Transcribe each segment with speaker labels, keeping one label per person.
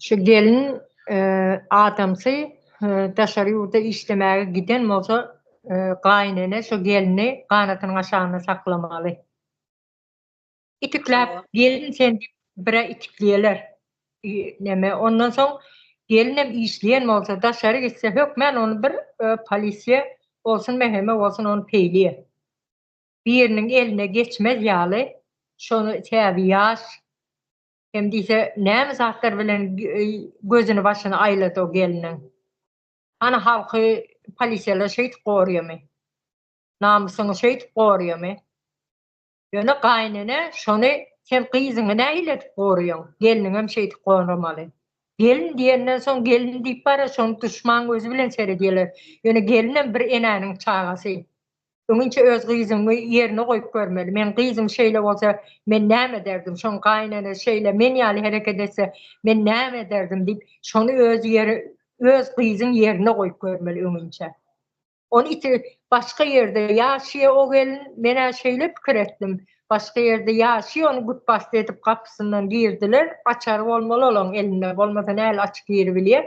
Speaker 1: Şu gelin adamsy daşary ýurda işlemäge giden bolsa gaýynene şu gelni ganatynyň aşagynda saklamaly. Itikläp gelin sen diýip bire itikleýärler. Neme ondan soň gelinem işleýän bolsa daşary gitse hökmän ony bir polisiýa bolsun mheme bolsun ony peýleýär. Biriniň eline geçmez ýaly şony sebäbi ýaş Hem diýse, näme zatlar bilen gözüni başyny aýlady o gelniň. Hany halky polisiýalar şeýdip gorýamy? Namysyňy şeýdip gorýamy? Ýöne gaýynene şony sen gyzyňy nähili edip goraýaň? Gelniňem şeýdip goramaly. Gelin diýenden soň gelin diýip bara şony duşman gözi bilen seredýärler. Ýöne gelinem bir enäniň çagasy. Öňinçä öz gyzyňy ýerine goýup görmeli. Meň gyzym şeýle bolsa, men näme ederdim? Şoň gaýynenesi şeýle men ýaly hereket etse, men näme ederdim diýip, şony öz ýeri, öz gyzyň ýerine goýup görmeli öňinçä. Ony iti başga ýerde ýaşýa o gelin, men-ä şeýle pikir etdim. Başga ýerde ýaşýa ony güpbasdy edip gapysyndan girdiler, açary bolmaly olaň elinde, bolmasa näl açyp giribilýä.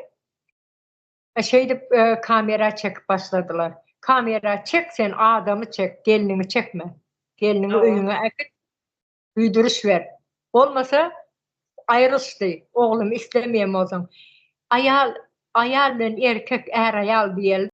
Speaker 1: Şeýdip kamera çekip başladylar. Kamera çek sen adamy çek, gelniňi çekme. Gelniňi öýüňe äkit, duýduryş ber. Bolmasa aýrylyşdy, oglumy islemeýän bolsaň. Aýal, aýal bilen erkek är-aýal diýeli.